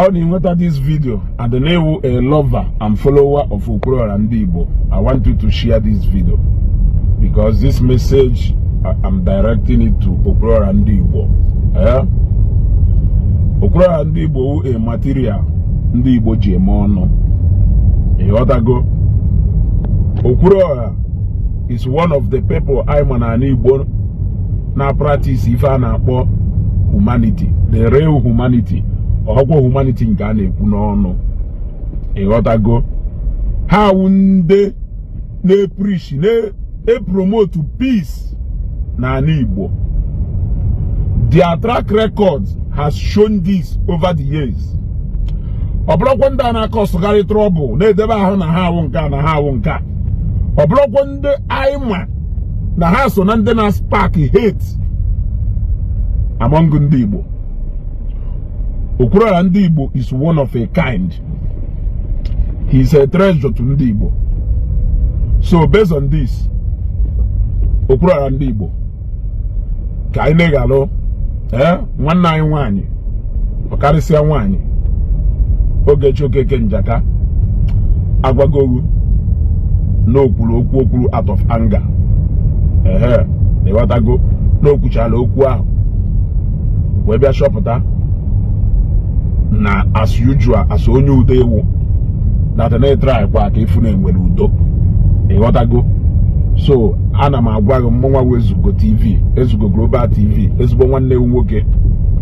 Ọ na ịnweta this video and na-ewu a lover and follower of Okwuluora Ndị Igbo, I want you to share this video because this message, I'm directing it to Okwuluora Ndị Igbo. Eh? Okwuluora Ndị Igbo wụ a material ndị Igbo ji eme ọnụ. Ịghọtago? Okwuluora is one of the people anyị ma n'ala Igbo na practice ife a na-akpọ humanity, the real humanity, ọkwa humanity nke a na-ekwu n'ọnụ. Ịghọtago? Ha wụ ndị na-epreach, na-epromote peace n'ala Igbo. Their track record has shown this over the years. Ọ bụrụkwa ndị a na-akọsụgharị trouble, na-edebe ahụ na ha awụ nke a na ha awụ nke a. Ọ bụrụkwa ndị anyị ma na ha so na ndị na-spark hate among ndị Igbo. Okwuluora Ndị Igbo is one of a kind. He is a treasure to ndị Igbo. So based on this, Okwuluora Ndị Igbo, ka anyị na-eghalụ ee nwanne anyị nwaanyị, ọkarịsịa nwaanyị Ogechi Okeke Njaka, agwagogu na okwuru okwu okwuru out of anger. Ehe, ịghọtago na okwuchala okwu ahụ wee bịa chọpụta na, as usual, as onye udo ewu that na-etry kwa ka ifu na enwere udo. Ịghọtago? So ana m agwa gị, mmụnwa wee Ezugo TV, Ezugo Global TV, ezigbo nwanne m nwoke,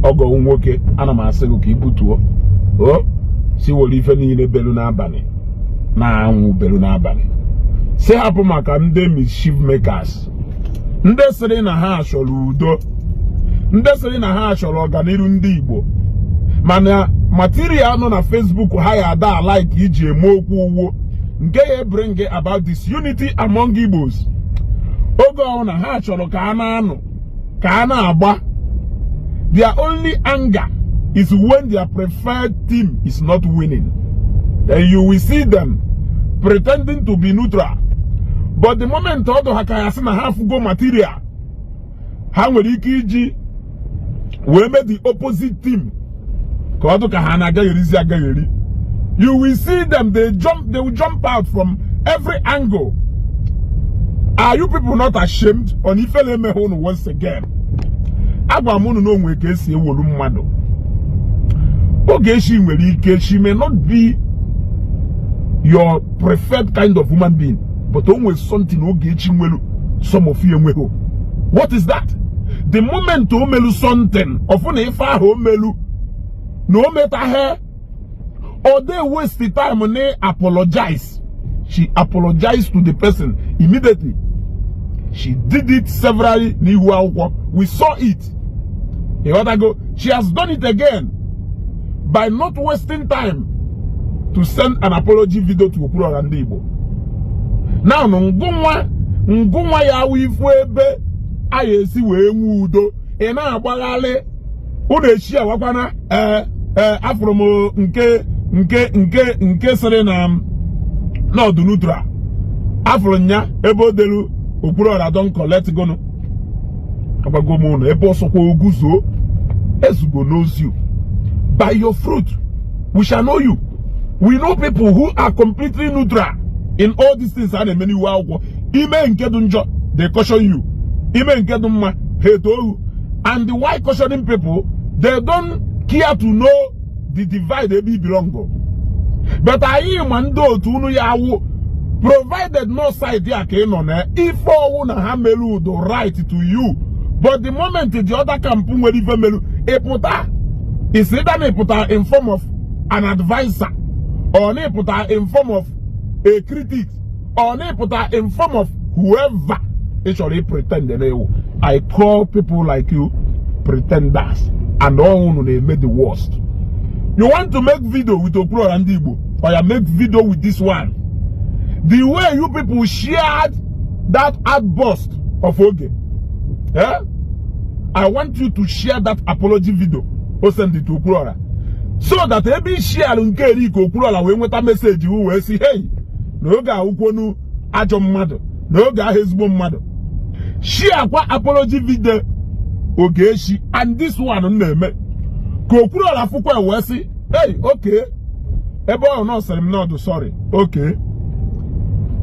ọgọ m nwoke, ana m asị gị ka i butuo o si were ife niile belu n'abalị na anwụ belu n'abalị, si hapụ maka ndị mischief makers, ndị sịrị na ha chọrọ udo, ndị sịrị na ha chọrọ ọganiru ndị Igbo, mana material nọ na Facebook ha ya ada like iji eme okwu uwo nke ya bring about disunity among Igbos. Oge ọbụla ha chọrọ ka a na-anụ ka a na-agba, their only anger is when their preferred team is not winning. Then you will see them pretending to be neutral, but the moment ọdụ ha ka ya sị na ha fugo material ha nwere ike iji wee mee the opposite team ka ọ dụ ka ha na-agagherizi agagheri, you will see them, they will jump out from every angle. Are you people not ashamed on ifele emeghe unu? Once again, agwa m unu na onwe ka esi ewolu mmadụ. Ogechi nwere ike, she may not be your preferred kind of human being, but o nwere something Ogechi nwere some of you enweghị. What is that? The moment o melu something ọfụ na ife ahụ o melu na o metaghị, ọ dey waste the time na apologize. She apologized to the person immediately. She did it severally n'ihu akwụkwọ. We saw it. Ịghọtago? She has done it again by not wasting time to send an apology video to Okwuluora Ndị Igbo. Now, ngụnwa ngụnwa ya awụ ifu ebe a ya esi wee nwee udo, ị na-agbagharị unu echi awakwana. Ee ee, afụrụ m nke sịrị na n'ọdụ neutral. Afụrụ nya ebe o delu "Okwuluora don collect gonu." Agbago m unu ebe ọsọkwa oguzuo. Ezugo knows you. By your fruit we shall know you. We know people who are completely neutral in all these things a na-eme n'iwu akwụkwọ. Ime nke dị njọ, they caution you. Ime nke dị mma, ha eto ohu. And why cautioning people? They don't care to know the divide ebe i belong, but anyị ma ndị otu unu ya awụ, provided no side ya ka ị nọ na ife ọwụ na ha melu udo right to you. But the moment the other camp nwere ife melu, ịpụta is either na ịpụta in form of an advisor, or na ịpụta in form of a critic, or na ịpụta in form of whoever ị chọrọ pretend na ewu. I call people like you pretenders, and all unu na-eme the worst. You want to make video with Okwuluora Ndị Igbo, or you make video with this one. The way you people shared that outburst of Oge, eh? I want you to share that apology video o send it to Okwuluora, so that ebe i share nke eri ka Okwuluora wee nweta message wu wee sị, "Hey, na oge awụkwonu ajọ mmadụ na oge ahụ ezigbo mmadụ." Share kwa apology video Ogechi and this one m na-eme ka Okwuluora fụkwa wee sị, Hey, okay, ebe ọ nọ sịrị m nọdụ, sorry, okay,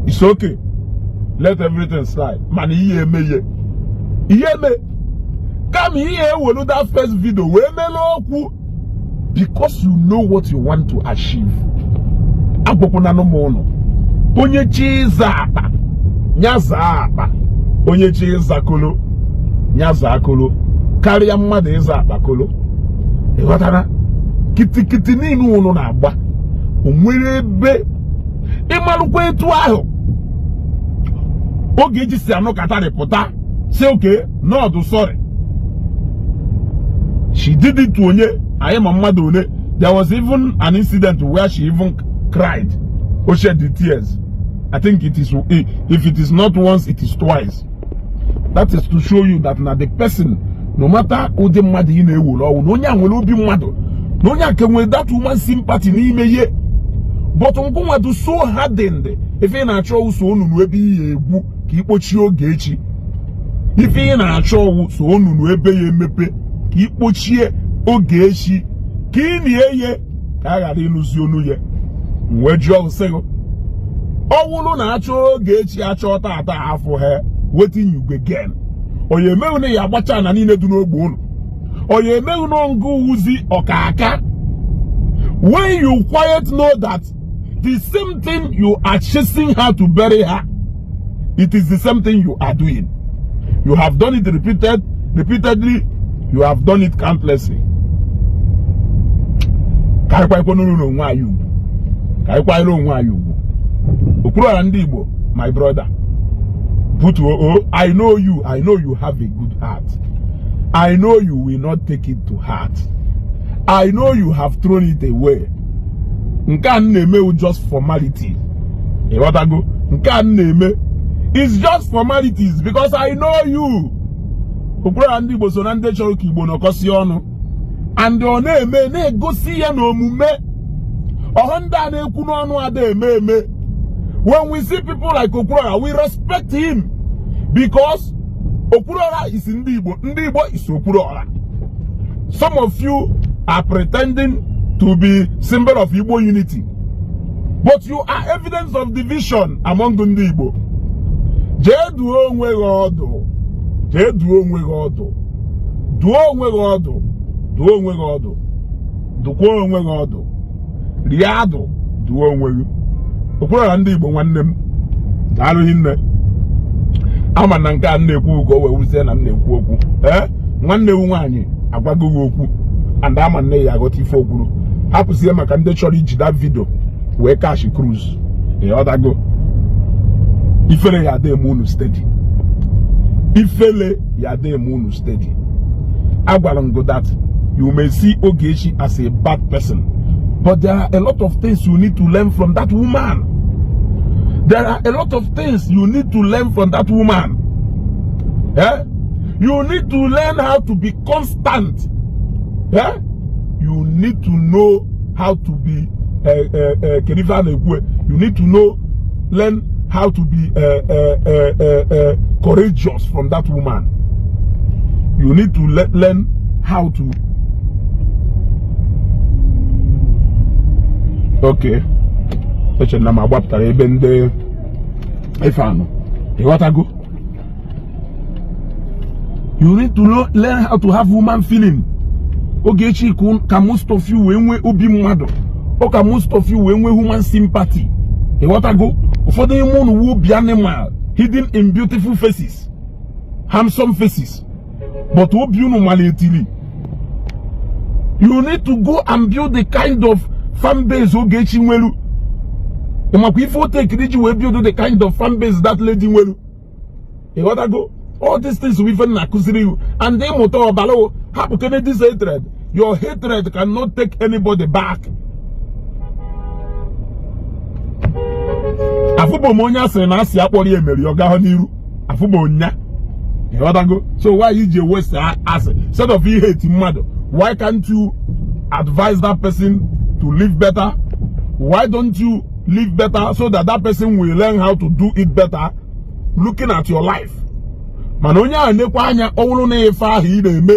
it's okay, let everything slide. Mana ihe eme ihe ihe eme kama ihe ewelu that first video wee mele okwu, because you know what you want to achieve. Agwakwana m ụnụ, onye chi ịza akpa ya zaa akpa, onye chi ịza kolo ya zaa kolo, karịa mmadụ ịza akpa kolo. Ịghọtara? Kitikiti niile ụnụ na-agba, o nwere ebe ịmalụkwa etu ahụ oge eji si anụkatarị pụta si okay, nọọdụ, sorry. She did it to onye anyị ma mmadụ ole. There was even an incident where she even cried o, shed the tears. I think it is, if it is not once, it is twice. That is to show you that na the person, no matter ụdị mmadụ ị na-ewere ọnwụ na onye a nwere obi mmadụ, na onye a ka nwere that woman sympathy n'ime ihe. But ngụnwa dị so hardened. Ife ị na-achọ ụso onunu ebe ihe egwu ka ikpochie oge echi. Ife ị na-achọ ọwụ so onunu ebe ya emepe ka ikpochie oge echi, ka ị na-eye ka a ghara ịnụzi onu ya. Wee jụọ sị gị, ọwụlụ na-achọ oge echi achọ tata afọ ha, wetin you go gain? Onye emeghị na ya agbacha na niile dị n'ogbe unu. Onye emeghị na ngụ wuzi ọkaka. When you quiet know that the same thing you are chasing her to bury her, it is the same thing you are doing. You have done it repeatedly. You have done it countlessly. Ka anyị kwanyekwanụrụ n'onwe anyị ugwu, ka anyị kwanyere onwe anyị ugwu. Okwuruọra ndị Igbo, my brother, butuo o. I know you. I know you have a good heart. I know you will not take it to heart. I know you have thrown it away. Nke a m na-eme just formality. Ịghọtago? Nke a m na-eme is just formalities because I know you. Okwuruọra ndị Igbo so na ndị chọrọ ka Igbo nọkọsie ọnụ, and ọ na-eme na-egosi ya n'omume. Ọhụ ndị a na-ekwu n'ọnụ ada eme eme. When we see people like Okwuruọra, we respect him because Okwuruọra is ndị Igbo, ndị Igbo is Okwuruọra. Some of you are pretending to be symbol of Igbo unity, but you are evidence of division among ndị Igbo. Jee duo onwe gị ọdụ, jee duo onwe gị ọdụ, duo onwe gị ọdụ, duo onwe gị ọdụ, dukwa onwe gị ọdụ, rie adụ, duo onwe gị. Okwuruọra ndị Igbo, nwanne m, daalụghị nne. Ama na nke a m na-ekwu ka o wee wuzie na m na-ekwu okwu. Ee, nwanne m nwaanyị agwago gị okwu, and ama nne ya aghọta ife okwuru. Hapụzie maka ndị chọrọ iji that video wee catch cruise. Ịghọtago? Ifere ya ada eme unu steady, ifele ya ada eme unu steady. Agwara m go that you may see Ogechi as a bad person, but there are a lot of things you need to learn from that woman. There are a lot of things you need to learn from that woman. Eh? You need to learn how to be constant. Eh? You need to know how to be kedu na-ekwu, you need to know learn how to be courageous from that woman. You need to learn how to, okay, eche na m agbapụtara ebe ndị ife anụ. Ịghọtago? You need to learn how to have human feeling. Ogechi ka most of you wee nwee obi mmadụ, ọ ka most of you wee nwee human sympathy. Ịghọtago? Ụfọdụ n'ime unu wu obi animal hidden in beautiful faces, handsome faces, but obi unu malitiri. You need to go and build the kind of fan base Ogechi nwelu. Ịmakwa ife o tekiri ji wee build the kind of fan base that lady nwelu? Ịghọtago? All these things we even na-akụziri you, and ịmụta ọbara o hapụ kene this hatred. Your hatred cannot take anybody back. Afụbụ m onye asịrị na asị akpọrọ ya emeri ọ gaghọ n'iru. Afụbụ nya. Ịghọtago? So why iji waste asị instead of ihe eti mmadụ? Why can't you advise that person to live better? Why don't you live better so that that person will learn how to do it better looking at your life? Mana onye ahụ nekwa anya, ọ bụrụ na ife ahụ ị na-eme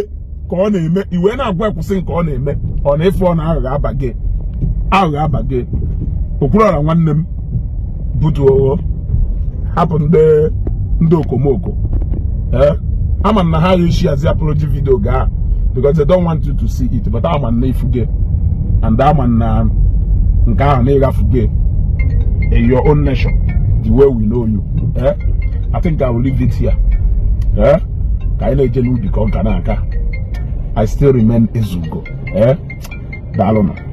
ka ọ na-eme, i wee na-agwa ekwụsị nke ọ na-eme, ọ na ife ọ na-aghọ aba gị. Aghụghọ abaghị. Okwuluọra nwanne m, butuo, hapụ ndị okomoko. Ee, ama m na ha ga-eshi azi apology video gaa because they don't want you to see it, but ama m na ifuge and ama m na nke ahụ na ịgafuge in your own nation, the way we know you. Eh, I think I will leave it here. Eh, ka anyị na-eje n'ubi ka ọ ga na-aga. I still remain Ezugo. Eh, daalụ.